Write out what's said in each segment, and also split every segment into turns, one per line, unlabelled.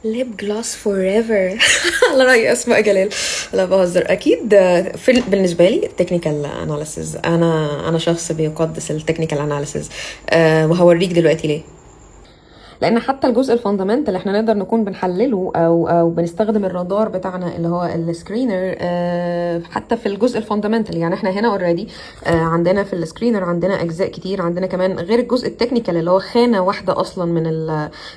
lip gloss forever، على رأي أسماء جلال. لا، بهزر أكيد. في بالنسبة لي ال technical analysis، أنا شخص بيقدس ال technical analysis، وهوريك دلوقتي ليه. لان حتى الجزء ال fundamental اللي احنا نقدر نكون بنحلله او بنستخدم الرادار بتاعنا اللي هو ال screener، حتى في الجزء ال fundamental، يعني احنا هنا already عندنا في ال screener عندنا اجزاء كتير، عندنا كمان غير الجزء ال technical اللي هو خانه واحدة اصلا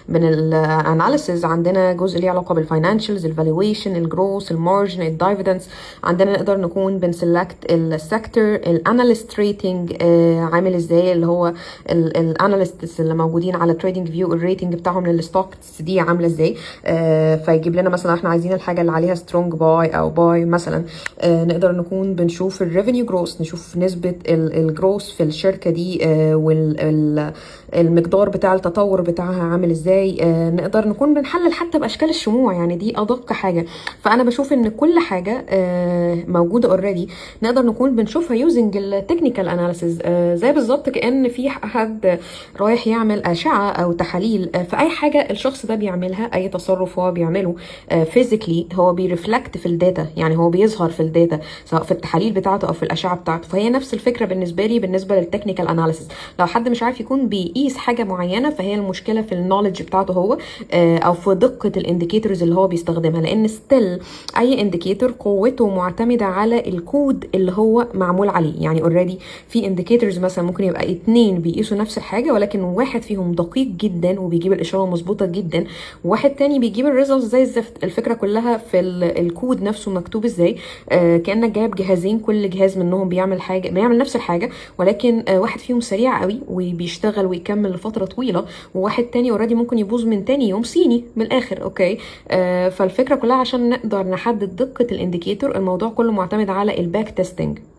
من ال analysis، عندنا جزء ليه علاقة بال financials، ال valuation، ال growth، ال margin، ال dividends. عندنا نقدر نكون بن select ال sector، ال analyst rating عامل ازاي، اللي هو ال analysts اللي موجودين على TradingView، ال rating بتاعهم لل stocks دي عامله ازاي، فيجيب لنا مثلا احنا عايزين الحاجة اللي عليها strong buy او buy مثلا. نقدر نكون بنشوف ال revenue growth، نشوف نسبه ال growth في الشركة دي والمقدار بتاع التطور بتاعها عامل ازاي. نقدر نكون بنحلل حتى باشكال الشموع، يعني دي ادق حاجه. فانا بشوف ان كل حاجة موجودة already نقدر نكون بنشوفها using ال technical analysis، زي بالظبط كأن في حد رايح يعمل اشعه او تحاليل. في اي حاجة الشخص ده بيعملها، اي تصرف هو بيعمله physically، هو بي reflect في ال data، يعني هو بيظهر في ال data سواء في التحاليل بتاعته او في الاشعة بتاعته. فهي نفس الفكرة بالنسبة لي بالنسبة لل technical analysis. لو حد مش عارف يكون بيقيس حاجة معينه، فهي المشكلة في ال knowledge بتاعته هو او في دقه ال indicators اللي هو بيستخدمها، لان still اي indicator قوته معتمدة على الكود اللي هو معمول عليه. يعني already في indicators مثلا ممكن يبقى اتنين بيقيسوا نفس الحاجه، ولكن واحد فيهم دقيق جدا وبيجيب الاشارة مظبوطة جدا، وواحد تاني بيجيب ال results زي الزفت. الفكرة كلها في الكود نفسه مكتوب ازاي. كانك جايب جهازين، كل جهاز منهم بيعمل حاجه، بيعمل نفس الحاجه، ولكن واحد فيهم سريع قوي وبيشتغل ويكمل لفترة طويله، وواحد تاني already ممكن يبوظ من تاني يوم، صيني من الاخر، okay؟ فالفكرة كلها عشان نقدر نحدد دقه ال indicator، الموضوع كله معتمد على ال back testing.